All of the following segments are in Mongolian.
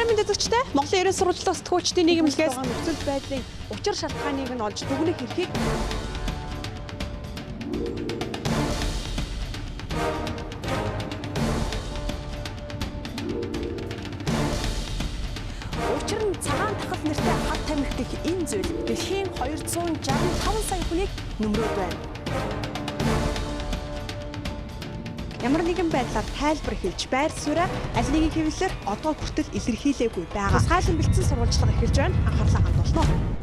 Оройн мэнд үзэгчдээ Монголын ерөн сурвалжлах сэтгүүлчдийн нийгэмлэгээс нөхцөл байдлын учир шалтгааныг нь олж дүгнэх эрхийг Учир нь цагаан тахал нэртэй хат тамхи гэх энэ зүйл дэлхийн 265 сая хүнийг нөмрөөд байна. Ямар нэгэн байдлаар тайлбар хэлж байр сууриа аль нэгэн хэвлэлээр одоо хүртэл илэрхийлээгүй байгаа. Тусгайлан бэлдсэн сурвалжлага эхэлж байна. Анхаарлаа хандуулна уу?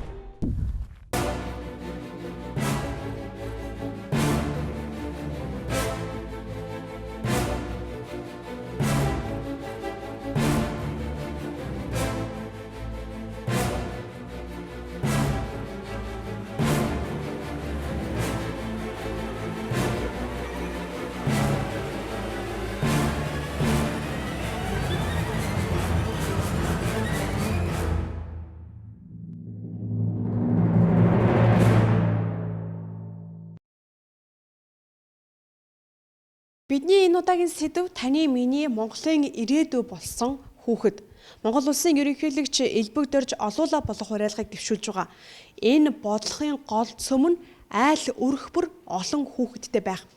Бидний энэ удаагийн сэдэв таны миний Монголын ирээдүй болсон хүүхэд. Монгол улсын ерөнхийлөгч элбэг дорж олуула болох уриалгыг дэвшүүлж байгаа. Энэ бодлогын гол цөм нь айл өрх бүр олон хүүхэдтэй байх.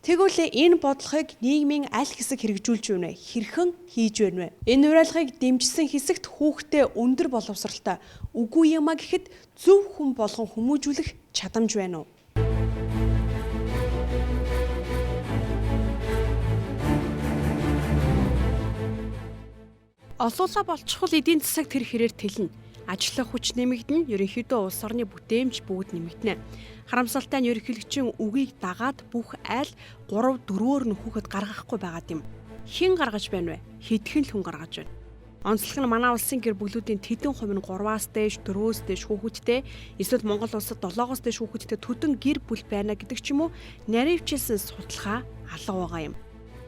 Тэгвэл энэ бодлогыг нийгмийн аль хэсэг хэрэгжүүлж байна вэ? Хэрхэн хийж байна вэ? Энэ уриалгыг дэмжсэн хэсэгт хүүхдээ өндөр боловсралтай үгүй юм а гэхэд зөв хүн болгон хүмүүжүүлэх чадамж байна уу? Олуулаа болчихвол эдийн засаг тэр хэрээр тэлнэ. Ажиллах хүч нэмэгдэнэ, ерөнхийдөө улс орны бүтээмж бүгд нэмэгдэнэ. Харамсалтай нь ерөнхийлөгчийн үгийг дагаад бүх айл 3 4-өөр нь хүүхэд гаргахгүй байгаад юм. Хэн гаргаж байна вэ? Хэдхэн л хүн гаргаж байна. Онцлог нь манай улсын гэр бүлүүдийн тэдэн хувь нь 3-аас дээш, 4-өөс дээш хүүхэдтэй, эсвэл Монгол улсад 7-оос дээш хүүхэдтэй төдөн гэр бүл байна гэдэг ч юм уу наривчилсан судалгаа алга байгаа юм.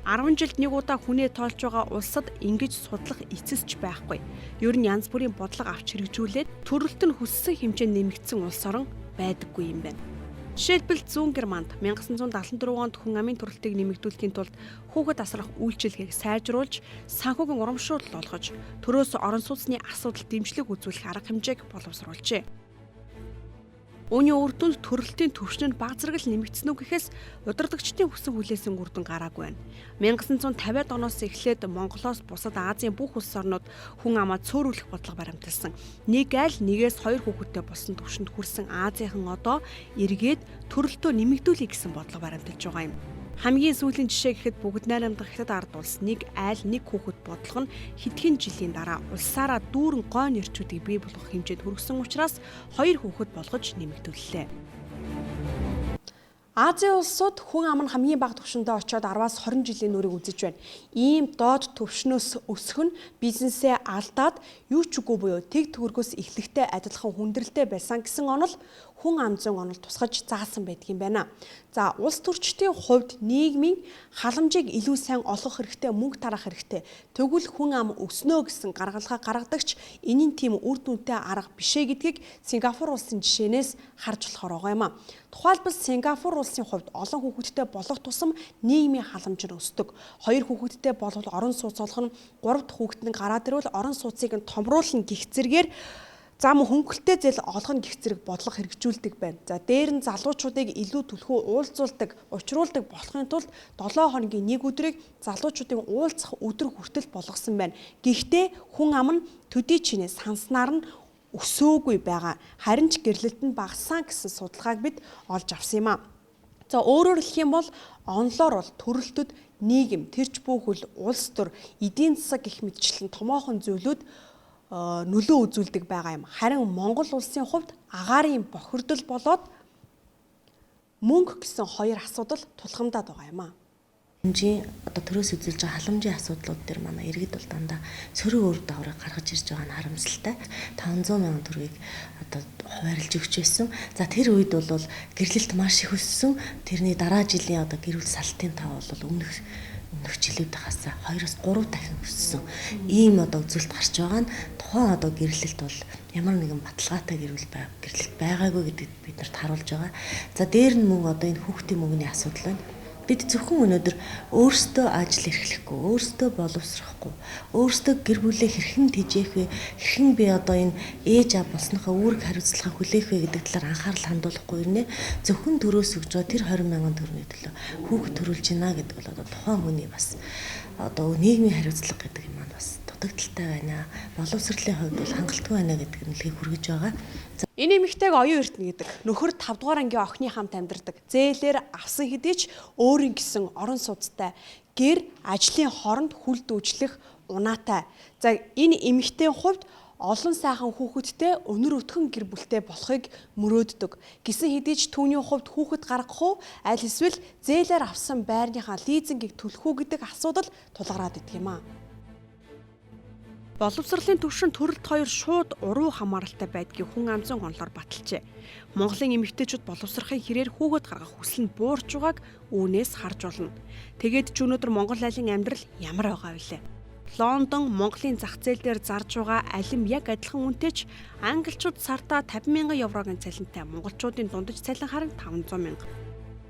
10 жилд нэг удаа хүнээ тоолж байгаа улсад ингэж судлах эцэс ч байхгүй. Ер нь янз бүрийн бодлого авч хэрэгжүүлээд төрөлт нь хүссэн хэмжээнд нэмэгдсэн улс орон байдаггүй юм байна. Жишээлбэл Зүүн Германд 1974 онд хүн амын төрөлтийг нэмэгдүүлэхийн тулд хүүхэд асрах үйлчилгээг сайжруулж, санхүүгийн урамшуулал олгож, төрөөс орон сууцны асуудал дэмжлэг үзүүлэх арга хэмжээг боловсруулжээ. Үүний үр дүнд төрөлтийн түвшин нь бага зэрэг л нэмэгдсэн үү гэхээс удирдагчдын хүсэн хүлээсэн үр дүн гараагүй байна. 1950-ад оноос эхлээд Монголоос бусад Азийн бүх улс орнууд хүн амаа цөөрүүлэх бодлого баримталсан. Нэг айл нэгээс хоёр хүүхэдтэй болсон түвшинд хүрсэн Азийнхан одоо эргээд төрөлтөө нэмэгдүүлье гэсэн бодлого баримталж байгаа юм. Хамгийн сүүлийн жишээ гэхэд бүгд найрамдах Хятад ард улс нэг айл нэг хүүхэд бодлого нь хэдхэн жилийн дараа улсаараа дүүрэн гойн эрчүүдийг бий болгох хэмжээнд хүргэсэн учраас хоёр хүүхэд болгож нэмэгдүүллээ. Азийн улсууд хүн ам нь хамгийн бага түвшиндээ очиод 10-аас 20 жилийн нүрийг үзэж байна. Ийм доод түвшнөөс өсөх нь бизнесээ алдаад юу ч үгүй буюу тэг төгрөгөөс эхлэхтэй адилхан хүндрэлтэй байсан гэсэн онол хүн ам зүйн онол тусгаж заасан байдаг юм байна. За улс төрчдийн хувьд нийгмийн халамжийг илүү сайн олгох хэрэгтэй, мөнгө тараах хэрэгтэй. Тэгвэл хүн ам өснө гэсэн гаргалгаа гаргадагч энэ нь тийм үр дүнтэй арга биш ээ гэдгийг Сингапур улсын жишээнээс харж болохоор байгаа юм а. Тухайлбал Сингапур улсын хувьд олон хүүхэдтэй болох тусам нийгмийн халамж нь өсдөг. Хоёр хүүхэдтэй болвол орон сууц олох нь, гурав дахь хүүхэд нь гараад ирвэл орон сууцыг нь томруулна гэх зэрэгээр зам хөнгөлтэй зээл олгоно гэх зэрэг бодлого хэрэгжүүлдэг байна. За дээр нь залуучуудыг илүү түлхүү уулзуулдаг, учруулдаг болохын тулд 7 хоногийн нэг өдрийг залуучуудын уулзах өдөр хүртэл болгосон байна. Гэхдээ хүн ам нь төдий чинээ санснаар нь өсөөгүй байгаа. Харин ч гэрлэлт нь багассан гэсэн судалгааг бид олж авсан юм а. За өөрөөр хэлэх юм бол онлоор бол төрөлтөд нийгэм, тэрч бүхэл улс төр, эдийн засаг гэх мэтчлэн томоохон зүйлүүд нөлөө үзүүлдэг байгаа юм. Харин Монгол улсын хувьд агаарын бохирдол болоод мөнгө гэсэн хоёр асуудал тулгамдаад байгаа юм а. Халамжийн одоо төрөөс үзүүлж байгаа халамжийн асуудлууд дээр манай иргэд бол дандаа сөрөг үр дагаврыг гаргаж ирж байгаа нь харамсалтай. 500 мянган төгрөгийг одоо хуваарлж өгч байсан. За тэр үед бол гэрлэлт маш их өссөн. Тэрний дараа жилийн одоо гэр бүл салтын тав бол өмнөх жилүүдээс 2-3 дахин өссөн. Ийм одоо үзүүлэлт гарч байгаа нь тухайн одоо гэрлэлт бол ямар нэгэн баталгаатай гэрлэлт байгаагүй гэдгийг бид нарт харуулж байгаа. За дээр нь мөн одоо энэ хүүхдийн мөнгөний асуудал байна. Бид зөвхөн өнөөдөр өөрсдөө ажил эрхлэхгүй, өөрсдөө боловсрохгүй, өөрсдөө гэр бүлээ хэрхэн тэжээх вэ, хэрхэн би одоо энэ ээж аав болсныхоо үүрэг хариуцлагаа хүлээх вэ гэдэг талаар анхаарал хандуулахгүй ирнэ. Зөвхөн төрөөс өгж байгаа тэр 20 мянган төгрөгийн төлөө хүүхэд төрүүлж байна гэдэг бол одоо тухайн хүний бас одоо нийгмийн хариуцлага гэдэг юм маань бас дутагдaltaй байна. Боловсролын хувьд бол хангалтгүй байна гэдэг нэлгийг хүргэж байгаа. Энэ эмэгтэйг Оюун Эрдэнэ гэдэг. Нөхөр 5 дугаар ангийн охины хамт амьдардаг. Зээлээр авсан хэдий ч өөрийн гэсэн орон сууцтай гэр ажлын хооронд хүл дүүжлэх унаатай. За энэ эмэгтэйн хувьд олон сайхан хүүхэдтэй өнөр өтгөн гэр бүлтэй болохыг мөрөөддөг. Гисэн хэдий ч түүний хувьд хүүхэд гаргах уу аль эсвэл зээлээр авсан байрныхаа лизингийг төлөх үү гэдэг асуудал тулгараад идэх юм аа. Боловсролын түвшин төрөлт хоёр шууд уруу хамааралтай байдгийг хүн амзан онолоор баталжээ. Монголын эмэгтэйчүүд боловсрохын хэрээр хүүхэд гаргах хүсэл нь буурч байгааг үүнээс харж болно. Тэгээд ч өнөөдөр Монгол айлын амьдрал ямар байгаа вэ? Лондон Монголын зах зээл дээр зарж байгаа алим яг адилхан үнэтэй ч англичууд сартаа 50 мянган еврогийн цалинтай, монголчуудын дундаж цалин харин 500 мянга.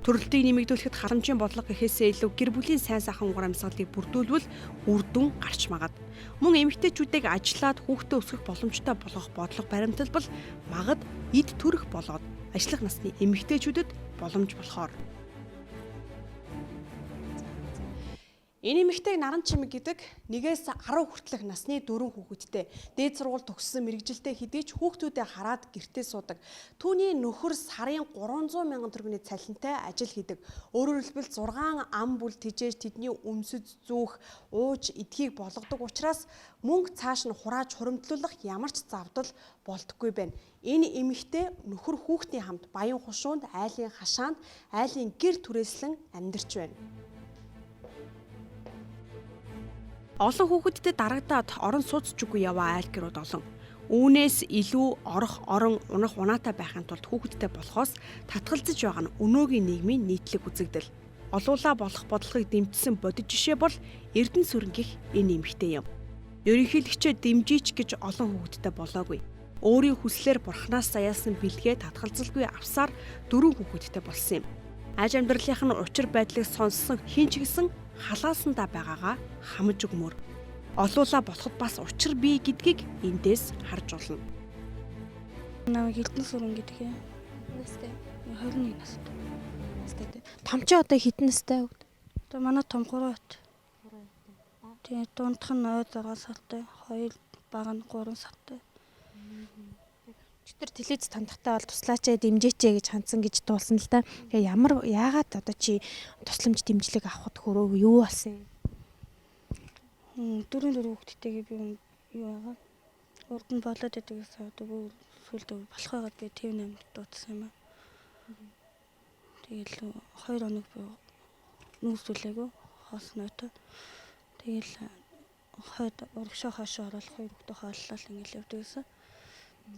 Төрөлтийг нэмэгдүүлэхэд халамжийн бодлого гэхээсээ илүү гэр бүлийн сайн сайхан угар амьсгалыг бүрдүүлбэл үр дүн гарч магад. Мөн эмэгтэйчүүдийг ажиллаад хүүхдээ өсгөх боломжтой болгох бодлого баримталбал магад эд төрөх болоод ажиллах насны эмэгтэйчүүдэд боломж болохоор. Энэ эмэгтэйг Наран Чимэг гэдэг 1-ээс 10 хүртэлх насны 4 хүүхэдтэй. Дээд сургууль төгссөн мэргэжилтэй хэдий ч хүүхдүүдээ хараад гэртээ суудаг. Түүний нөхөр сарын 300 мянган төгрөгийн цалинтай ажил хийдэг. Өөрөөр хэлбэл 6 ам бүл тижээж тэдний өмсөж зүүх, ууж идэхийг болгодог учраас мөнгө цааш нь хурааж хуримтлуулах ямар ч завдал болдоггүй байна. Энэ эмэгтэй нөхөр хүүхдийн хамт баян хушуунд, айлын хашаанд, айлын гэр түрээслэн амьдарч байна. Олон хүүхэдтэй дарагдаад орон сууц ч үгүй яваа айл гэрүүд олон. Үүнээс илүү орох орон унах унаатай байхын тулд хүүхэдтэй болохоос татгалзаж байгаа нь өнөөгийн нийгмийн нийтлэг үзэгдэл. Олуулаа болох бодлогыг дэмжсэн бодит жишээ бол Эрдэнэ сүрэнгих энэ эмэгтэй юм. Ерөнхийлөгчөө дэмжийч гэж олон хүүхэдтэй болоогүй. Өөрийн хүслээр бурхнаас заяасан бэлгээ татгалзалгүй авсаар 4 хүүхэдтэй болсон юм. Аж амьдралынх нь учир байдлыг сонссон хэн ч гэсэн халаасандаа байгаагаа хамж өгмөр. Олуулаа болоход бас учир бий гэдгийг эндээс харж болно. Намайг Эрдэнэ сүрэн гэдэг юм. Настай. 21 настай. Настай. Томчоо одоо хэдэн настай вэ? Одоо манай том 3 хот. Тэгээ дундх нь 6 сартай, хоёр баг нь 3 сартай. Өчтөр телевиз тандахтаа бол туслаач ээ, дэмжээч ээ гэж хандсан гэж дуулсан л да. Тэгээ ямар яагаад одоо чи тусламж дэмжлэг авахд хөрөө юу болсон юм? 4 хүүхэдтэйгээ би юу яагаа? Урд нь болоод байдаг гэсэн одоо бүр сүлдө болох байгаад би TV8-д дуудсан юм аа. Тэгэл 2 хоног би нүүрсүүлээгүй хоосноотой. Тэгэл хойд урагшаа хойшоо ороод хоёр хүүхдээ хооллол ингээл явдаг гэсэн.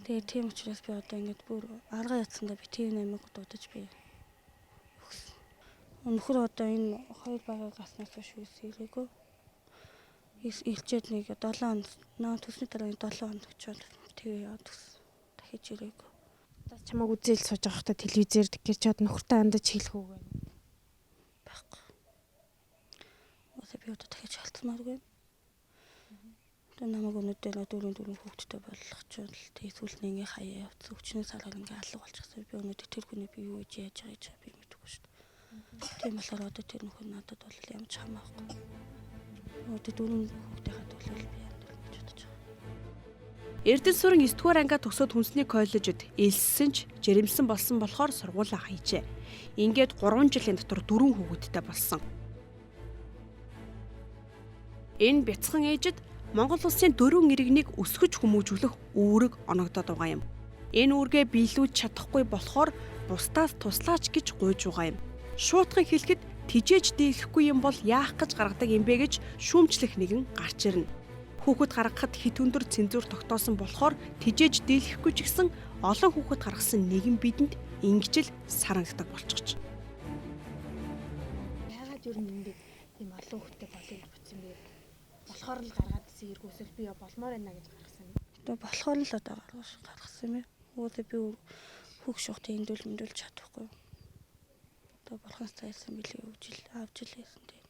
Тэгээ тийм учраас би одоо ингээд бүр арга ятсандаа би TV8-ыг дуудаж би өгсөн. Нөхөр одоо энэ хоёр багыг гарснаас хойш юус ирээгүй. Илчээд нэг 7 хоног наа төсний дараа 7 хоног очоод тэгээ яваад өгсөн. Дахиж ирээгүй. Одоо чамайг үзэл сууж байхдаа телевизээр тэгэхээр чи одоо нөхөртэй хандаж хэлэх үү гэнэ? Байхгүй. Одоо би одоо дахиж халдмааргүй. Намайг өнөөдөр 4 хүүхэдтэй болгочвол тэгээ сүүлд нь ингээ хаяа явцсан. Өчнөө сараар ингээ алга болчихсон. Би өнөөдөр тэр хүний би юу гэж яаж байгаа гэж би мэдэхгүй шүү дээ. Тийм болохоор одоо тэр нөхөр надад бол ямар ч хамаахгүй. Одоо 4 хүүхдээ хадгалвал би амьдрал гэж бодож байгаа. Эрдэнэ сүрэн 9 дугаар ангиа төгсөөд хүнсний коллежид элссэн ч жирэмсэн болсон болохоор сургуулаа хаяжээ. Ингээд 3 жилийн дотор 4 хүүхэдтэй болсон. Энэ бяцхан ээжид Монгол улсын 4 иргэнийг өсгөж хүмүүжүүлэх үүрэг оногдоод байгаа юм. Энэ үүргээ биелүүлж чадахгүй болохоор бусдаас туслаач гэж гуйж байгаа юм. Шуутхан хэлэхэд тижээж дийлэхгүй юм бол яах гэж гаргадаг юм бэ гэж шүүмжлэх нэгэн гарч ирнэ. Хүүхэд гаргахад хит өндөр цензуур тогтоосон болохоор тижээж дийлэхгүй ч гэсэн олон хүүхэд гаргасан нэгэн бидэнд ингэж л сарангдаг болчихж. Яагаад юу юм бэ? Тийм олон хүүхэдтэй болъё гэж бодсон бэ? Болохоор л гаргаад ирсэн эргүүсэл би болмоор байна гэж гаргасан юм. Одоо болохоор л одоо гаргасан юм. Уусаа би хүүх шухтыг эндүүл мэндүүлж чадахгүй. Тэгээ бурханаас зайлсан билээ өгч ил авч ил байсан. Тэгээ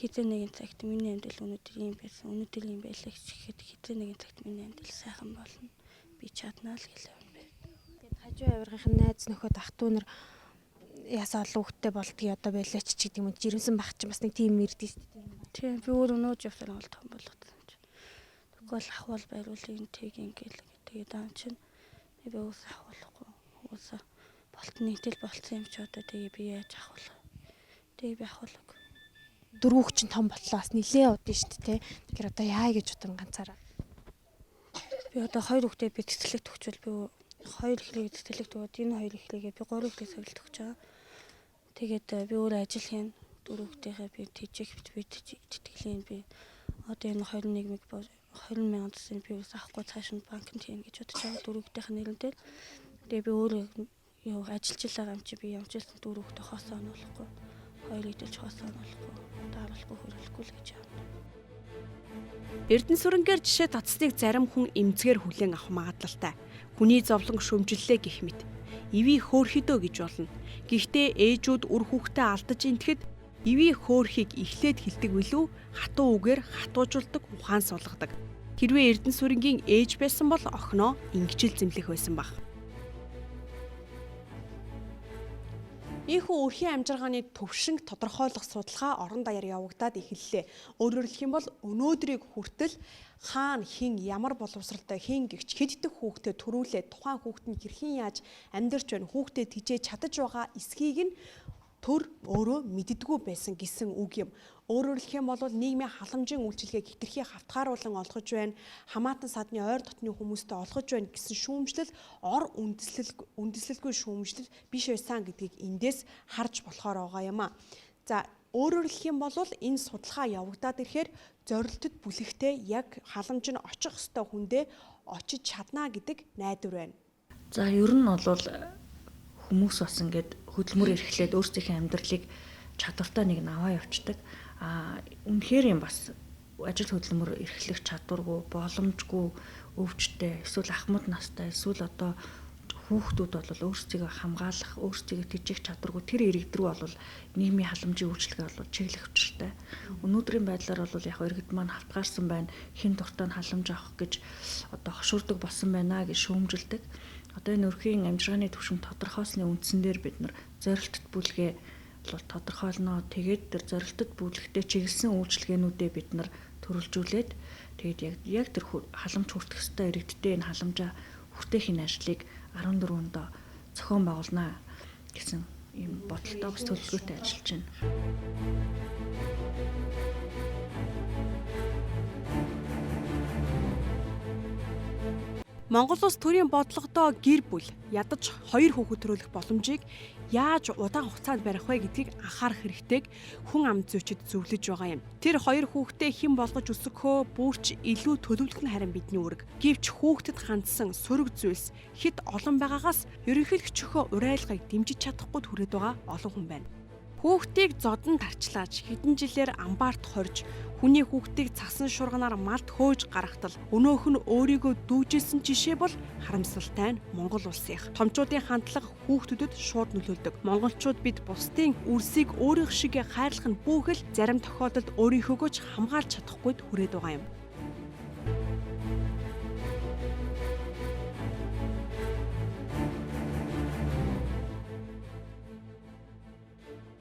хизээ нэгэн цагт миний амьдрал өнөөдөр ийм байсан. Өнөөдөр ийм байлаа гэж ихэд хизээ нэгэн цагт миний амьдрал сайхан болно. Би чаднаа л гэлээ юм бэ. Тэгээд хажуу авиргын найз нөхөд ах トゥ нар яасаа олон хүүхдтэй болдгийг одоо байлаач ч гэдэг юм уу жирэмсэн байх чинь бас нэг тийм ирдээ шүү дээ. Тийм би өөрөө нууж явсаар бол том болгоцсон чинь. Тэгвэл ахвал бариулын тийг ингээл тэгээд аа чинь би уус ахвалахгүй. Уусаа болт нийтэл болцсон юм чи одоо тэгээ би яаж ахвал. Тэгээ би ахвалаг. Дөрвөх чинь том боллоо бас нилээ удаа шүү дээ. Тэгэхээр одоо яа гэж бодсон ганцаараа. Би одоо хоёр хүүхдээ би цэцэрлэгт өгчвөл би хоёр эхлэгээ цэцэрлэгт өгөөд энэ хоёр эхлэгээ би гурав эхлэгээ савлт өгч байгаа. Тэгээд би өөрөө ажил хийн дөрөв хүүхдийнхээ би тэжээх би тэтгэлийн би одоо энэ 21 мэг 20 мянган төсний би ус авахгүй цааш нь банкнд хийн гэж бодож байгаа дөрөв хүүхдийн нэрэн дээр. Тэгээ би өөрөө юу ажиллаж байгаа юм чи би ямжилсан дөрөв хүүхдээ хоосоо оноолохгүй. Хоёр идэлж хоосоо оноолохгүй. Дараалахгүй хөрөлөхгүй л гэж байна. Эрдэнэ сүрэнгээр жишээ татсныг зарим хүн эмзгээр хүлээн авах магадлалтай. Хүний зовлон шөмжлөлээ гэх мэт. Ивий хөөрхөдөө гэж болно. Гэхдээ ээжүүд үр хүүхдээ алдаж энтгэд ивий хөөрхийг эхлээд хилдэг билүү хатуу үгээр хатуужуулдаг ухаан суулгадаг. Хэрвээ Эрдэнэ сүрэнгийн ээж байсан бол охиноо ингэжил зэмлэх байсан баг. Ийхүү өрхийн амжиргааны төвшинг тодорхойлох судалгаа орон даяар явагдаад эхэллээ. Өөрөөр хэлэх юм бол өнөөдрийг хүртэл хаана хэн ямар боловсралтай хэн гихч хэд дэх хүүхдээ төрүүлээ тухайн хүүхэд нь хэрхэн яаж амьдарч байна хүүхдээ тэжээж чадаж байгаа эсхийг нь төр өөрөө мэддэггүй байсан гэсэн үг юм. Өөрөөр хэлэх юм бол нийгмийн халамжийн үйлчилгээг хэтэрхий хавтгааруулан олгож байна, хамаатан садны ойр дотны хүмүүстэй олгож байна гэсэн шүүмжлэл ор үндэслэлгүй шүүмжлэл биш байсан гэдгийг эндээс харж болохоор байгаа юм а. За өөрөөр хэлэх юм бол энэ судалгаа явагдаад ирэхээр зорилтод бүлэгтэй яг халамж нь очих ёстой хүндээ очиж чаднаа гэдэг найдвар байна. За ер нь бол хүмүүс бас ингээд хөдөлмөр эрхлээд өөрсдийнхээ амьдралыг чадвартай нэг наваа явцдаг. А үнэхээр юм бас ажил хөдөлмөр эрхлэх чадваргүй, боломжгүй өвчтэй, эсвэл ахмад настай, эсвэл одоо хүүхдүүд бол өөрсдийгөө хамгаалах, өөрсдийгөө тэжээх чадваргүй тэр иргэд рүү бол нийгмийн халамжийн үйлчилгээ бол чиглэх учиртай. Өнөөдрийн байдлаар бол яг иргэд маань хавтгаарсан байна, хэн дуртай нь халамж авах гэж одоо хошуурдаг болсон байна гэж шүүмжилдэг. Одоо энэ өрхийн амжиргааны түвшин тодорхойлсны үндсэн дээр бид нар зорилттой бүлгээ бол тодорхойлноо. Тэгээд тэр зорилтод бүлэгтээ чиглэсэн үйлчилгээнүүдээ бид нар төрөлжүүлээд тэгээд яг тэр халамж хүртэх ёстой иргэдтэй энэ халамжаа хүртээхийн ажлыг 14 онд зохион байгуулнаа гэсэн ийм бодолтой бас төлөвлөгөөтэй ажиллаж байна. Монгол улс төрийн бодлогодоо гэр бүл ядаж хоёр хүүхэд төрүүлэх боломжийг яаж удаан хугацаанд барих вэ гэдгийг анхаарах хэрэгтэйг хүн ам зүйчид зөвлөж байгаа юм. Тэр хоёр хүүхдээ хэн болгож өсгөхөө бүрч илүү төлөвлөх нь харин бидний үүрэг. Гэвч хүүхдэд хандсан сөрөг зүйлс хэд олон байгаагаас ерөнхийлөгчийнхөө урайлгыг дэмжиж чадахгүй түрээд байгаа олон хүн байна. Хүүхдийг зодон тарчлааж хэдэн жилээр амбаарт хорж хүний хүүхдийг цасан шурганаар малд хөөж гаргахтал өнөөх нь өөрийгөө дүүжилсэн жишээ бол харамсалтай нь Монгол улсынх. Томчуудын хандлага хүүхдүүдэд шууд нөлөөлдөг. Монголчууд бид бусдын үрсийг өөрийнх шиг хайрлах нь бүхэл зарим тохиолдолд өөрийнхөөгөө ч хамгаалж чадахгүйд хүрээд байгаа юм.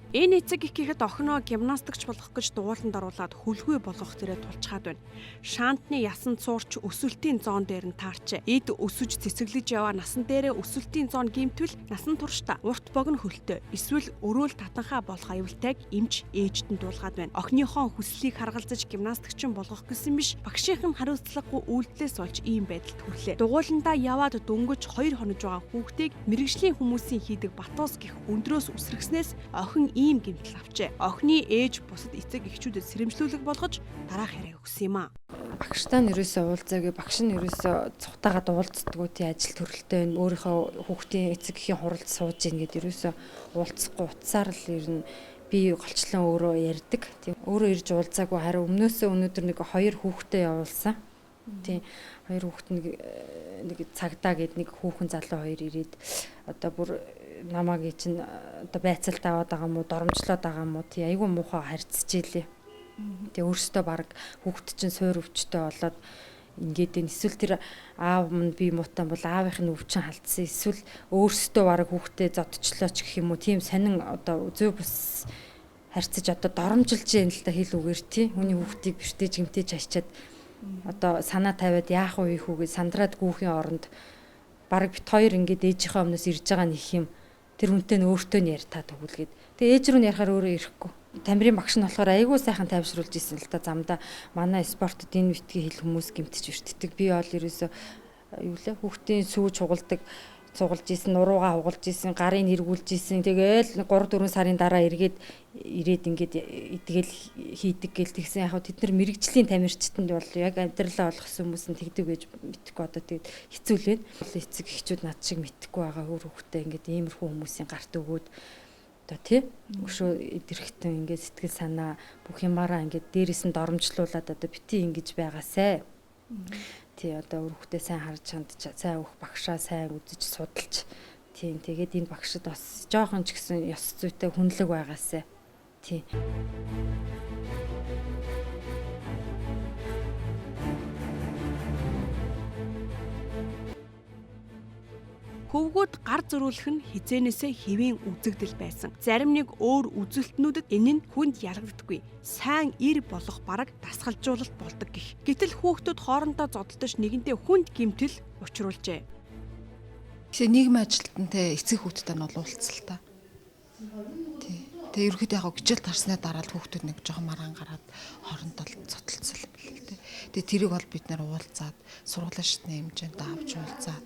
Энэ эцэг их гэхэд охиноо гимнастикч болгох гэж дугууланд оруулаад хөлгүй болгох зэрэг тулчхаад байна. Шаантны ясан цуурч өсөлтийн зон дээр нь таарч эд өсөж цэцэглэж яваа насан дээрээ өсөлтийн зон гимтвэл насан туршдаа урт богино хөлтөө эсвэл өрөөл татанхаа болох аюултайг эмч ээжд нь дуулгаад байна. Охиныхоо хүслийг харгалзаж гимнастикчин болгох гэсэн биш багшийнх нь хариуцлагагүй үйлдэлээс болж ийм байдалд хүрлээ. Дугууландаа яваад дөнгөж 2 хонож байгаа хүүхдийг мэрэгжлийн хүмүүсийн хийдэг батуус гих өндрөөс үсрэгснээс охин ийм гэмтэл авчээ. Охины ээж бусад эцэг эхчүүдэд сэрэмжлүүлэг болгож дараах яриаг өгсөн юм аа. Багштай нь ерөөсөө уулзаагүй, багш нь ерөөсөө цухтаагаад уулзддаггүй, тий ажил төрөлтэй байна. Өөрийнхөө хүүхдийн эцэг эхийн хуралд сууж ийн гэд ерөөсөө уулзахгүй утсаар л ер нь би голчлон өөрөө ярьдаг. Тий өөрөө ирж уулзаагүй, харин өмнөөсөө өнөөдөр нэг хоёр хүүхдээ явуулсан. Тий хоёр хүүхд нэг цагдаа гэд нэг хүүхэн залуу хоёр ирээд одоо бүр Намайг чинь одоо байцаалт аваад байгаа юм уу, доромжлоод байгаа юм уу, тий айгүй муухай харьцаж ийлээ. Тэгээ өөрөөсөө баг хүүхэд чинь суур өвчтэй болоод ингээд энэ эсвэл тэр аав минь би муутай бол аавынх нь өвчин халдсан, эсвэл өөрөөсөө баг хүүхдээ зодчлоо ч гэх юм уу, тийм сонин одоо зүй бус харьцаж одоо доромжилж яана л да хэл үгээр тий. Хүний хүүхдийг бэртэж гэмтэж хачаад одоо санаа тавиад яах вэ хүү гэж сандраад гүүхийн оронд баг бит хоёр ингээд ээжийнхээ өмнөөс ирж байгаа нэг юм тэр хүнтэй нь өөртөө нь ярьтаа тэгүүлгээд. Тэгээ ээж рүү нь ярихаар өөрөө ирэхгүй. Тамирын багш нь болохоор айгүй сайхан тайвшруулж исэн л та замдаа манай спортод энэ битгий хэл хүмүүс гэмтэж өртдөг. Би бол ерөөсөө юу лээ хүүхдийн сүүж хугалдаг цугалж исэн, нуруугаа хугалж исэн, гарын эргүүлж исэн. Тэгээл 3 4 сарын дараа эргээд ирээд ингээд идгээл хийдэг гэл тэгсэн. Яг тэд нар мэрэгжлийн тамирчтанд бол яг амьдралаа олгосон хүмүүс нь тэгдэг гэж мэдэхгүй одоо тэгээд хэцүү л байна. Эцэг эхчүүд над шиг мэдэхгүй байгаа өөр хүүхдээ ингээд иймэрхүү хүмүүсийн гарт өгөөд одоо тий өшөө эдрэхтэн ингээд сэтгэл санаа бүх юмараа ингээд дээрээс нь доромжлуулад одоо бити ингэж байгаасай. Тий одоо өөр хүүхдээ сайн харж хандж, сайн өөх багшаа сайн үзэж судалж тийм тэгээд энэ багшд бас жоохон ч гэсэн ёс зүйтэй хүнлэг байгаасай. Тий. Хөвгүүд гар зөрүүлэх нь хизээнээсээ хэвийн үзэгдэл байсан. Зарим нэг өөр үзэлтнүүдэд энэ нь хүнд ялгагддаггүй. Сайн ир болох бараг дасгалжуулалт болдог гэх. Гэтэл хүүхдүүд хоорондоо зодолдож нэгэнтээ хүнд гэмтэл учруулжээ. Тэгэхээр нийгмийн ажилтнтай эцэг хүүхдтэй нь бол уулзал та. Тий. Тэгээ ерөөхдөө яг хичээл тарсны дараа л хүүхдүүд нэг жоохон маргаан гараад хоорондоо зодолцсон юм билээ л дээ. Тэгээ тэрийг бол бид нэр уулзаад сургуулийн шатны хэмжээнд авч уулзаад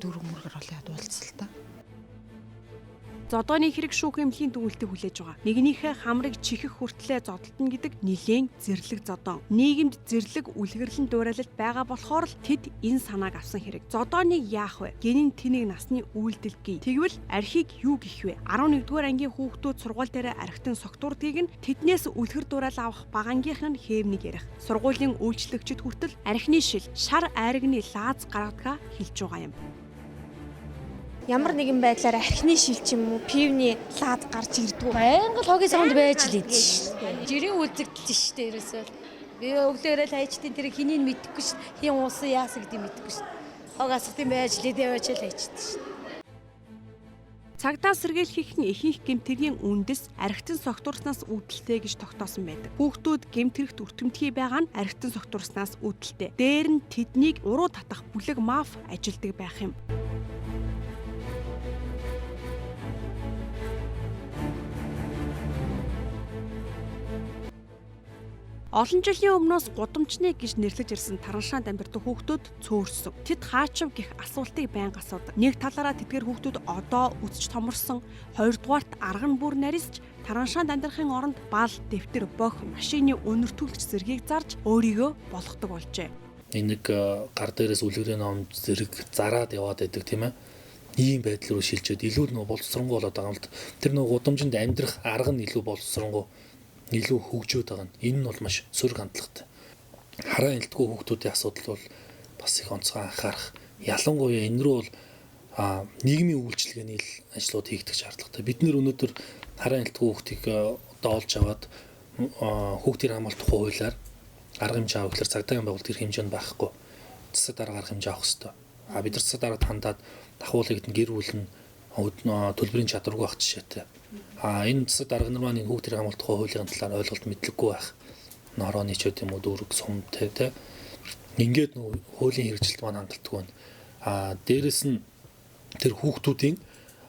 дөрөв мөргөр олон яд уулзал та. Зодооны хэрэг шүүх эмнэлгийн дүгнэлтийг хүлээж байгаа. Нэгнийхээ хамрыг чихэх хүртлээ зодолтно гэдэг нэлээн зэрлэг зодоон. Нийгэмд зэрлэг үлгэрлэн дуурайлалт байгаа болохоор л тэд энэ санааг авсан хэрэг. Зодооныг яах вэ? Гинэн тэнийг насны үйлдэл гээ. Тэгвэл архийг юу гэх вэ? 11-р ангийн хүүхдүүд сургууль дээр архитан согтуурдгийг нь тэднээс үлгэр дуурал авах бага ангийнх нь хээвнийг ярих. Сургуулийн үйлчлэгчид хүртэл архины шил, шар айрагны лааз гаргадгаа хэлж байгаа юм. Ямар нэгэн байдлаар архины шил ч юм уу пивний лаад гарч ирдгүү. Байнга л хогийн савнд байж л идэв шүү дээ. Жирийн үзэгдэл шүү дээ ерөөсөө. Би өглөөрөө л хайчдیں۔ Тэр хэнийг мэдэхгүй шүү. Хин уусан яасан гэдгийг мэдэхгүй шүү. Хог асахтын байж л идэв байж л хайчдیں шүү. Цагдаа сэргийлэх нь ихэнх гэмт хэргийн үндэс архитан согтуурснаас үүдэлтэй гэж тогтоосон байдаг. Хүүхдүүд гэмт хэрэгт өртөмтгий байгаа нь архитан согтуурснаас үүдэлтэй. Дээр нь тэднийг уруу татах бүлэг маф ажилдаг байх юм. Олон жилийн өмнөөс гудамжны гэж нэрлэж ирсэн Тараншаанд амьдардаг хүүхдүүд цөөрсөн. Тэд хаачив гэх асуултыг байнга асуудаг. Нэг талаараа тэдгээр хүүхдүүд одоо өсч томорсон, хоёрдугаарт арга нь бүр нарийсч Тараншаанд амьдрахын оронд бал, дэвтэр, бохь, машины үнэртүүлэгч зэргийг зарж өөрийгөө болгодог болжээ. Энэ нэг гар дээрээс үлгэрийн ном зэрэг зараад яваад байдаг тийм ээ. Ийм байдал руу шилжээд илүү нөө боловсронгуй болоод байгаа юм л. Тэр нөө гудамжинд амьдрах арга нь илүү боловсронгуй, илүү хөгжөөд байгаа нь. Энэ нь бол маш сөрөг хандлагатай. Хараа элдгүү хүүхдүүдийн асуудал бол бас их онцгой анхаарах. Ялангуяа энэ рүү бол нийгмийн үйлчилгээний ажлууд хийгдэх шаардлагатай. Бид нэр өнөөдөр хараа элдгүү хүүхдийг одоо олж аваад хүүхдийн хамгаалалт тухай хуулиар арга хэмжээ авах гэхлээр цагдаагийн байгуулалт тэр хэмжээнд байхгүй. Засаг дарга арга хэмжээ авах хэрэгтэй. Бид нар засаг даргад хандаад дахуулыг гэр бүл нь төлбөрийн чадваргүй байх жишээтэй. Энэ засаг дарга нар маань энэ хүүхдийн хамгаалалт тухай хуулийн талаар ойлголт мэдлэггүй байх. Норооны ч гэдэм үү дүүрэг сумтай те. Ингээд нөө хуулийн хэрэгжилт маань хангалтгүй байна. Дээрэс нь тэр хүүхдүүдийн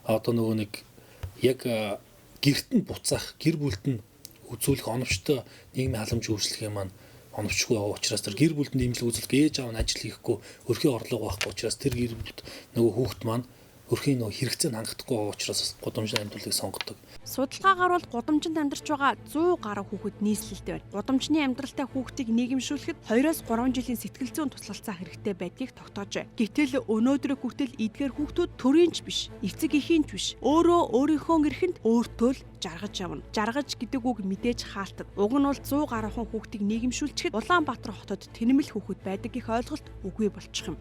одоо нөгөө нэг яг гэрт нь буцаах, гэр бүлд нь үзүүлэх оновчтой нийгмийн халамж үйлчлэгээ маань оновчгүй байгаа учраас тэр гэр бүлд дэмжлэг үзүүлэх ээж аав нь ажил хийхгүй өрхийн орлого байхгүй учраас тэр гэр бүлд нөгөө хүүхд маань өрхийн нөгөө хэрэгцээнд хангахдаггүй байгаа учраас гудамжны амьдралыг сонгодог. Судалгаагаар бол гудамжинд амьдарч байгаа 100 гаруй хүүхэд нийслэлтэй байна. Гудамжны амьдралтай хүүхдийг нийгэмшүүлэхэд 2-3 жилийн сэтгэл зүйн туслалцаа хэрэгтэй байдгийг тогтоожээ. Гэтэл өнөөдрийг хүртэл эдгээр хүүхдүүд төрийн ч биш, эцэг эхийн ч биш. Өөрөө өөрийнхөө эрхэнд өөртөө л жаргаж явна. Жаргаж гэдэг үг мэдээж хаалтад. Уг нь бол 100 гаруй хүн хүүхдийг нийгэмшүүлчихэд Улаанбаатар хотод тэнэмэл хүүхэд байдаг гэх ойлголт үгүй болчих юм.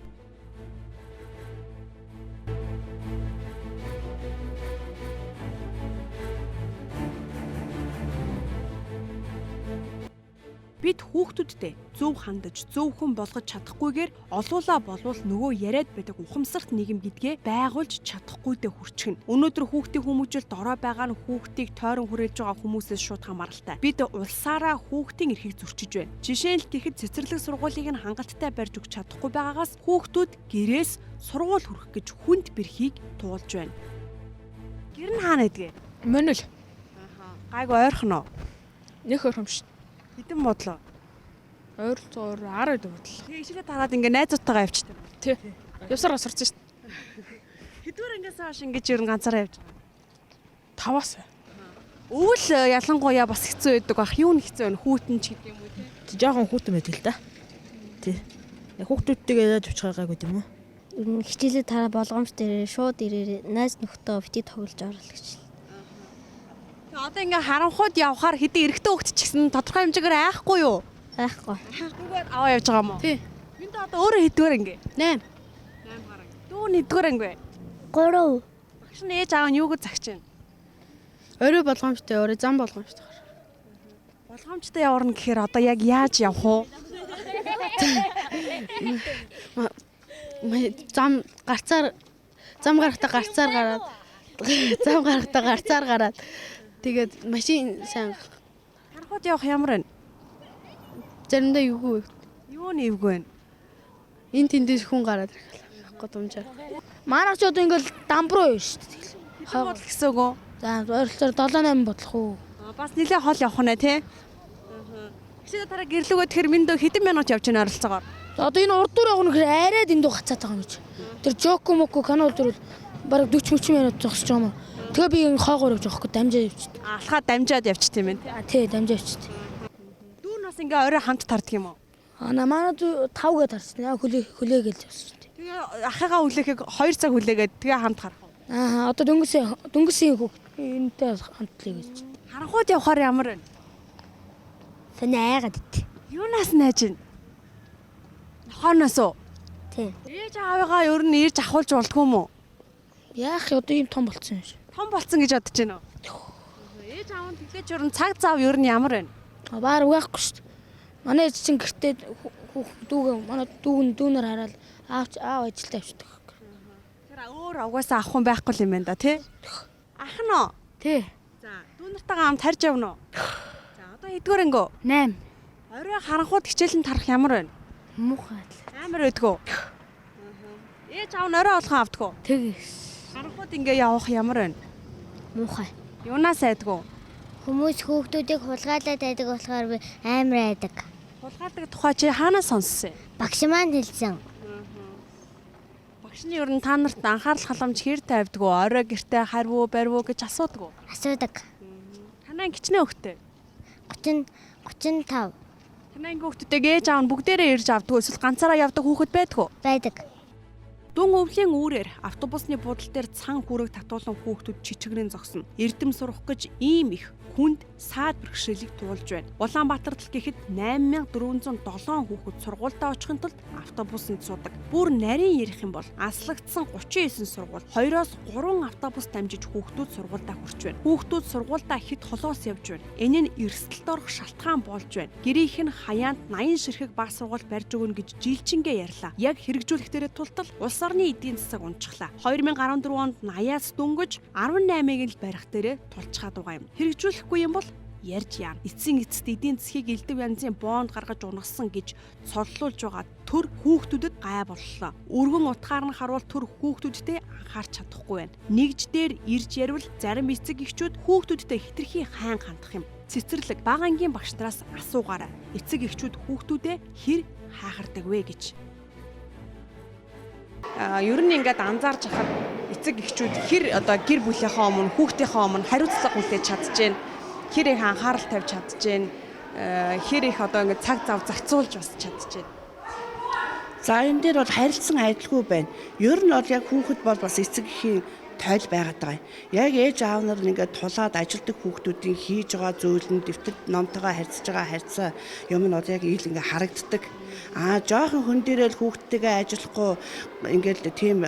Бид хүүхдүүдтэй зөв хандаж, зөв хүн болгож чадахгүйгээр олуулаа болвол нөгөө яриад байдаг ухамсарт нийгэм гэдгээ байгуулж чадахгүйдээ хүрчихнэ. Өнөөдөр хүүхдийн хүмүүжил дорой байгаа нь хүүхдийг тойрон хүрээлж байгаа хүмүүсээс шууд хамааралтай. Бид улсаараа хүүхдийн эрхийг зөрчиж байна. Жишээ нь гэхэд цэцэрлэг сургуулийг нь хангалттай барьж өгч чадахгүй байгаагаас хүүхдүүд гэрээс сургууль хүрэх гэж хүнд бэрхийг туулж байна. Гэр нь хаана гэдгээ? Монол. Гайгүй ойрхон уу? Нэх ойрхон биш. Хэдэн бодлоо? Ойролцоогоор 10 бодлоо. Тэгээ ишгээ тараад ингээ найзуудтайгаа явчихдаг. Тий. Явсараа сурсан шүү дээ. Хэдвэр ангиас хойш ингэж ер нь ганцаараа явж байгаа? 5-аас. Өвөл ялангуяа бас хэцүү байдаг бах. Юу нь хэцүү вэ? Хүүтэн ч гэдэг юм уу тий. Жохон хүүтэн байдаг л да. Тий. Хүүхдүүдтэйгээ яаж очих гайгүй юм уу? Хичээлээ тараа болгоомж дээр шууд ирээрээ найз нөхдөө бити тоглож орол гэж. Одоо ингээ харанхууд явхаар хэдэн эрэгтэй хүүхд ч гэсэн тодорхой хэмжээгээр айхгүй юу? Айхгүй. Айхгүйгээр аваа явж байгаа юм уу? Тий. Энд одоо өөрөө хэддүгээр анги? 8. 8 гараг. Дүү нь хэддүгээр анги вэ? 3. Багш нь ээж аав нь юу гэж загч байна? Орой болгоомжтой, орой зам болгоомжтой. Болгоомжтой яварна гэхээр одоо яг яаж явах вэ? Зам гарцаар зам гарахтаа гарцаар гараад зам гарахтаа гарцаар гараад тэгээд машин сайн Харанхууд явах ямар вэ? заримдаа эвгүй. Юу нь эвгүй вэ? Энэ тэндээс хүн гараад ирэх гудамжаар. Манайх ч одоо ингээл дамбруу юу шүү дээ. Хэдэн бодол гэсэн үг үү? За ойролцоогоор 7 8 бодлох уу? Бас нэлээ хол явах нэ тий? Хичээлээ тараа гэрлүүгөө тэгэхээр минь дөө хэдэн минут явж байна ойролцоогоор? Одоо энэ урд дүр явах нөхөр арай дэндүү гацаад байгаа юм чи. Тэр Жоко Моко канал дөрвөл бараг 40 30 минут зогсож байгаа юм. Тэгээ би ингэ хоогоор явж байгаа хгүй дамжаа явчихд. Алхаа дамжаад явчих тийм ээ тий? Тий, дамжаа явчихд. Дүү нь бас ингээ орой хамт тарддаг юм уу? Аа манай 5 гээ тарсан. Яа хүлээгээл явсан. Тэгээ ахыгаа хүлээхийг 2 цаг хүлээгээд тэгээ хамт харах уу? Аа одоо дөнгөсөн хүүхд энэтэй хамтлаа гэж. Харанхууд явахаар ямар вэ? Сони айгаад ит. Юунаас найж байна? Нохооноос уу? Тий. Ээж аавыгаа ер нь ирж ахуулж болдгоо юм уу? Яах одоо ийм том болцсон юм шиг. Том болцсон гэж бодож байна уу? Ээж аав нь тэглэж ер нь цаг зав ер нь ямар байна? Баар байхгүй шүү дээ. Манай ээж чинь гэртээ дүүгээ манай дүүгэн дүүнэр хараад аав ажилдаа явчихдаг. Тэр өөр угаасаа авах хүн байхгүй юм байна да тий? Ах нь уу? Тий. За дүү нартайгаа хамт харж явна уу? За одоо хэдгээр ангио? 8. Орой харанхууд хичээлэн тарах ямар байна? Муухай. Амар байдгүй. Ээж аав нь орой болгон авдаггүй. Тэг. Харанхууд ингээ явах ямар байна? Муухай. Юунаас айдгүй? Хүмүүс хүүхдүүдийг хулгайлаад байдаг болохоор би амар айдаг. Хулгайлдаг тухай чи хаанаас сонссон юм? Багш маань хэлсэн. Багш нь ер нь та нарт анхаарал халамж хэр тавьдгүй? Орой гэртээ харвуу барьвуу гэж асуудаг уу? Асуудаг. Танай кичнээн хүүхдтэй? 30 35. Танай анги хүүхдүүдийг ээж аав нь бүгдээрээ ирж авдаггүй эсвэл ганцаараа явдаг хүүхэд байдгүй? Байдаг. Дүн өвлийн үүрээр автобусны буудал дээр цан хүрэг татуулан хүүхдүүд чичгэрэн зогсно. Эрдэм сурах гэж ийм их хүнд саад бэрхшээлийг туулж байна. Улаанбаатарт л гэхэд 8407 хүүхэд сургуультай очихын тулд автобусанд суудаг. Бүр нарийн ярих юм бол аслагдсан 39 сургууль 2-оос 3 автобус дамжиж хүүхдүүд сургуультай хүрч байна. Хүүхдүүд сургуультай хэд холоос явж байна. Энэ нь эрсдэлд орох шалтгаан болж байна. Гэрийнх нь хаяанд 80 ширхэг баг сургууль барьж өгнө гэж жилчингээ ярьлаа. Яг хэрэгжүүлэх дээрээ тултал улс орны эдийн засаг унчглаа. 2014 онд 80-аас дөнгөж 18-ыг л барих дээрээ тулчхаад байгаа юм. Хэрэгжүүлэхгүй юм бол ярьж яана. Эцсийн эцэст эдийн засгийг элдв янзын бонд гаргаж унагсан гэж цоллуулж байгаа төр хүүхдүүдэд гай боллоо. Өргөн утгаар нь харуул төр хүүхдүүдтэй анхаарч чадахгүй байна. Нэгж дээр ирж ярил зарим эцэг эхчүүд хүүхдүүдтэй хитрхи сайн хандах юм. Цэцэрлэг бага ангийн багш нараас асуугаарай. Эцэг эхчүүд хүүхдүүдээ хэр хайхардаг вэ гэж. Ер нь ингээд анзаарч хахад эцэг эхчүүд хэр одоо гэр бүлийнхээ өмнө хүүхдийнхээ өмнө хариуцлага хүлээж чадчихээн, хэр их анхаарал тавьж чадчихээн, хэр их одоо ингээд цаг зав зарцуулж бас чадчихээн. За энэ дээр бол харилцан адилгүй байна. Ер нь бол яг хүүхэд бол бас эцэг эхийн тойл байгаад байгаа юм. Яг ээж аав нар ингээд тулаад ажилтдаг хүүхдүүдийн хийж байгаа зүйл нь дэвтэр номтойгоо харьцаж байгаа харьцаа юм нь бол яг ил ингээд харагддаг. Аа жоохон хүн дээрээ л хүүхдтэйгээ ажиллахгүй ингээд тийм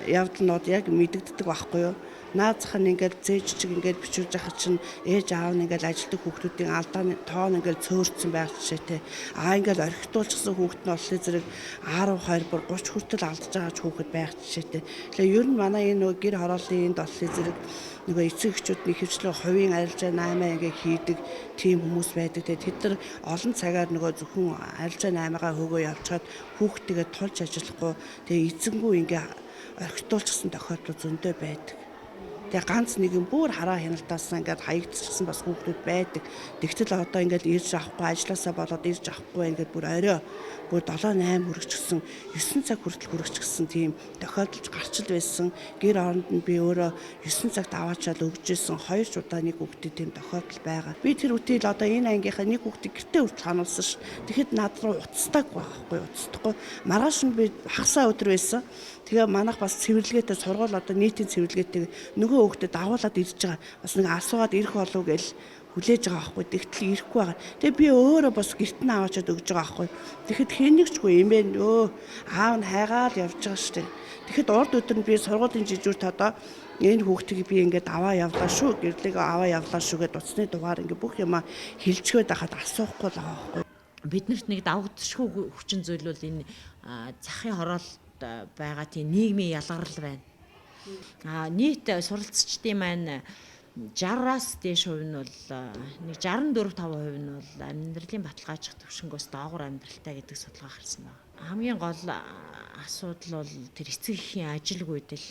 явдал нь бол яг мэдэгддэг байхгүй юу? Наазах нь ингээд зээж чиг ингээд бичүүлж яхад чинь ээж аав нь ингээд ажилтдаг хүүхдүүдийн алдааны тоон ингээд цөөрцөн байх жишээтэй. Аа ингээд орхитуулчихсан хүүхд нь оллын зэрэг 10 20 бүр 30 хүртэл алдаж байгаа ч хүүхэд байх жишээтэй. Тэгэхээр ер нь манай энэ нөгөө гэр хорооллын энд оллын зэрэг нөгөө эцэг эхчүүд нь ихэвчлэн хувийн арилжаа 8 ингээ хийдэг тийм хүмүүс байдаг. Тэгээд тэд нар олон цагаар нөгөө зөвхөн арилжаа 8-гаа хөөгөө явуулчихад хүүхдтэйгээ тулж ажиллахгүй тэгээ эзэнгүү ингээ орхитуулчихсан тохиолдол зөндөө байдаг. Тэгээ ганц нэгэн бүр хараа хяналтаасан ингээд хаягдчихсан бас хүүхдүүд байдаг. Тэгтэл одоо ингээд ирж авахгүй ажилласаа болоод ирж авахгүй ингээд бүр орой бүр 7 8 хүрчихсэн 9 цаг хүртэл хүрчихсэн тийм тохиолдолж гарч л байсан. Гэр оронд нь би өөрөө 9 цагт аваачаал өгч исэн 2 ч удаа нэг хүүхдэд тийм тохиолдол байгаа. Би тэр үтэл одоо энэ ангийнхаа нэг хүүхдийг гэртээ хүртэл хануулсан ш. Тэгэхэд над руу уцтаагүй байхгүй уцтахгүй. Маргааш нь би хагасаа өдөр байсан. Тэгээ манайх бас цэвэрлэгээтэй сургууль одоо нийтийн цэвэрлэгээтэй нөгөө хүүхдэд дагуулад ирж байгаа. Бас нэг асуугаад ирэх болов гэл хүлээж байгаа байхгүй. Тэгтэл ирэхгүй байгаа. Тэгээ би өөрөө бас гэрт нь аваачаад өгж байгаа байхгүй. Тэгэхэд хэнийгчгүй юм бэ өө аав нь хайгаал явж байгаа шүү дээ. Тэгэхэд урд өдөр нь би сургуулийн жижүүрт одоо энэ хүүхдийг би ингээд аваа явлаа шүү. Гэрлийг аваа явлаа шүү гэд утасны дугаар ингээд бүх юма хилчгээд байхад асуухгүй л байгаа байхгүй. Биднэрт нэг давагдшгүй хүчин зүйл бол энэ захын хороолт байгаа тийм нийгмийн ялгарл байна. А нийт суралцчдын маань 60-аас дээш хувь нь бол нэг 64 5% нь бол амьдралын баталгаажих түвшингөөс доогуур амьдралтай гэдэг судалгаа гарсан байна. Хамгийн гол асуудал бол тэр эцэг эхийн ажилгүйдэл.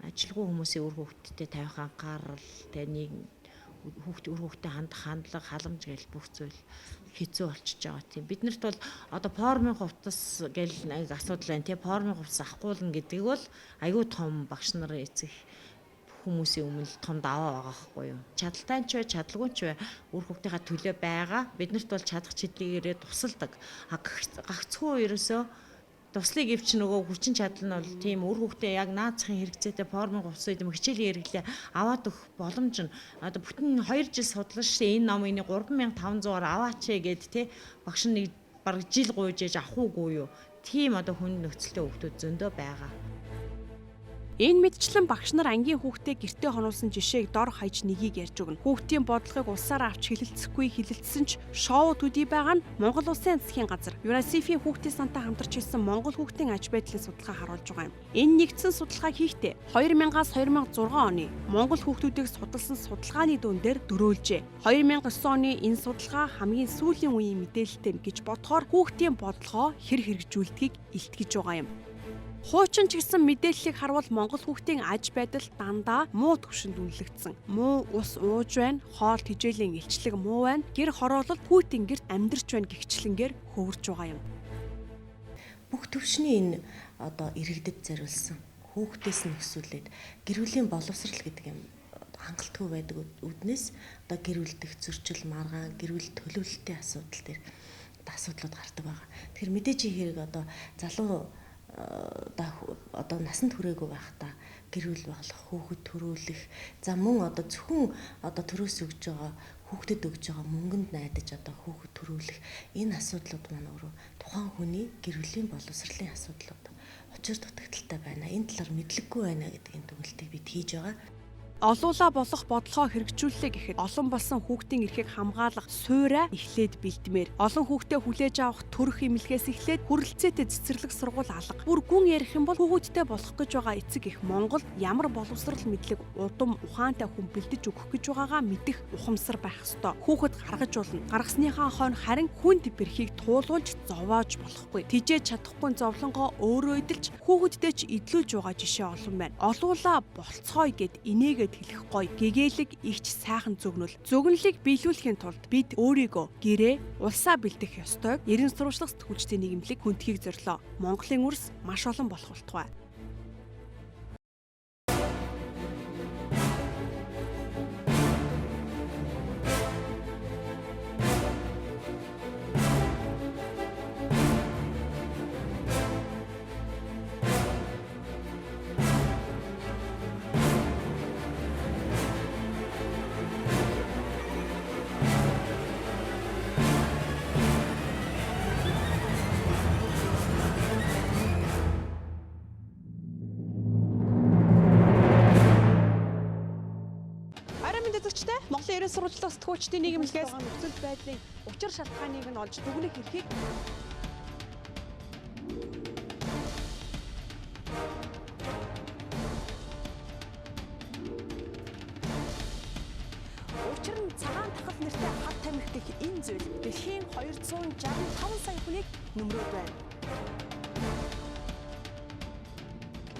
Ажилгүй хүмүүсийн үр хүүхдтэй тавих анхаарал, тэгээ нэг хүүхд үр хүүхдэд хандах хандлага, халамж гэл бүх зүйл хэцүү болчихж байгаа тийм. Биднэрт бол одоо формын хувцас гэл нэг асуудал байна тийм. Формын хувцас авахгүйна гэдэг бол айгүй том багш нар эцэг хүмүүсийн өмнө том даваа байгаа байхгүй юу. Чадaltaй ч бай, чадалгүй ч бай үр хүүхдийнхаа төлөө байгаа. Биднэрт бол чадах чидлэгээрээ тусалдаг. А гагцхүү ерөөсөө туслыг ивч нөгөө хүчин чадал нь бол тийм үр хүүхдээ яг наацхийн хэрэгцээтэй формын хувцас гэдэг юм хичээлийн хэрэглээ аваад өгөх боломж нь одоо бүтэн 2 жил судлаа шүү дээ. Энэ ном энийг 3500-аар аваач гээд те багш нь нэг бараг жил гуйж ээж авах уугүй юу. Тийм одоо хүнд нөхцөлтэй хүүхдүүд зөндөө байгаа. Энэ мэтчлэн багш нар ангийн хүүхдээ гэртээ хонуулсан жишээг дор хаяж нэгийг ярьж өгнө. Хүүхдийн бодлогыг улсаараа авч хилэлцэхгүй хилэлцсэн ч шоу төдий байгаа нь Монгол Улсын засгийн газар ЮНИСЕФ-ийн хүүхдийн сантай хамтарч хийсэн Монгол хүүхдийн аж байдлын судалгаа харуулж байгаа юм. Энэ нэгдсэн судалгаа хийхдээ 2000-аас 2006 оны Монгол хүүхдүүдийг судалсан судалгааны дүн дээр дөрөөлжээ. 2009 оны энэ судалгаа хамгийн сүүлийн үеийн мэдээлэлтэй гэж бодохоор хүүхдийн бодлогоо хэр хэрэгжүүлдгийг илтгэж байгаа юм. Хуучин ч гэсэн мэдээллийг харвал Монгол хүүхдийн аж байдал дандаа муу түвшинд үнэлэгдсэн. Муу ус ууж байна, хоол тэжээлийн илчлэг муу байна, гэр хороолол хүйтэн гэрт амьдарч байна гэгчлэнгээр хөвөрж байгаа юм. Бүх түвшний энэ одоо иргэдэд зориулсан хүүхдээс нь өсвөлээд гэр бүлийн боловсрал гэдэг юм хангалтгүй байдаг үднээс одоо гэр бүл дэх зөрчил, маргаан, гэр бүл төлөвлөлтийн асуудал дээр асуудлууд гардаг байгаа. Тэгэхээр мэдээж хэрэг одоо залуу одоо насанд хүрээгүй байхдаа гэр бүл болох, хүүхэд төрүүлэх, за мөн одоо зөвхөн одоо төрөөс өгж байгаа хүүхдэд өгж байгаа мөнгөнд найдаж одоо хүүхэд төрүүлэх энэ асуудлууд маань өөрөө тухайн хүний гэр бүлийн боловсролын асуудлууд учир дутагдaltaй байна. Энэ талаар мэдлэггүй байна гэдгийн дүгнэлтийг бид хийж байгаа. Олуулаа болох бодлогоо хэрэгжүүллээ гэхэд олон болсон хүүхдийн эрхийг хамгаалах сууриа эхлээд бэлдмээр. Олон хүүхдээ хүлээж авах төрөх эмнэлгээс эхлээд хүрэлцээтэй цэцэрлэг сургууль алга. Бүр гүн ярих юм бол хүүхэдтэй болох гэж байгаа эцэг их Монголд ямар боловсрол мэдлэг удам ухаантай хүн бэлдэж өгөх гэж байгаагаа мэдэх ухамсар байх ёстой. Хүүхэд гаргаж болно. Гаргасныхаа хойно харин хүнд бэрхийг туулуулж зовоож болохгүй. Тижээж чадахгүй зовлонгоо өөрөө эдэлж хүүхэдтэй ч эдлүүлж байгаа жишээ олон байна. Олуулаа болцгоё гэд инээгээд хэлэх гоё гэгээлэг ихч сайхан зөгнөл. Зөгнөлийг биелүүлэхийн тулд бид өөрийгөө гэрээ улсаа бэлдэх ёстойг 90 сурвалжлах сэтгүүлчдийн нийгэмлэг хүндхийг зорилоо. Монголын үрс маш олон болох болтугай. боломжтой. Монголын ерөн сурвалжлах сэтгүүлчдийн нийгэмлэгээс нөхцөл байдлын учир шалтгааныг нь олж дүгнэх эрхийг Учир нь цагаан тахал нэртэй хар тамхи гэх энэ зүйл дэлхийн 265 сая хүнийг нөмрөөд байна.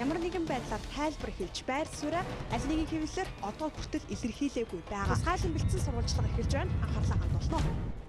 Ямар нэгэн байдлаар тайлбар хэлж байр сууриа аль нэгэн хэвлэлээр одоо хүртэл илэрхийлээгүй байгаа. Тусгайлан бэлдсэн сурвалжлага эхэлж байна. Анхаарлаа хандуулна.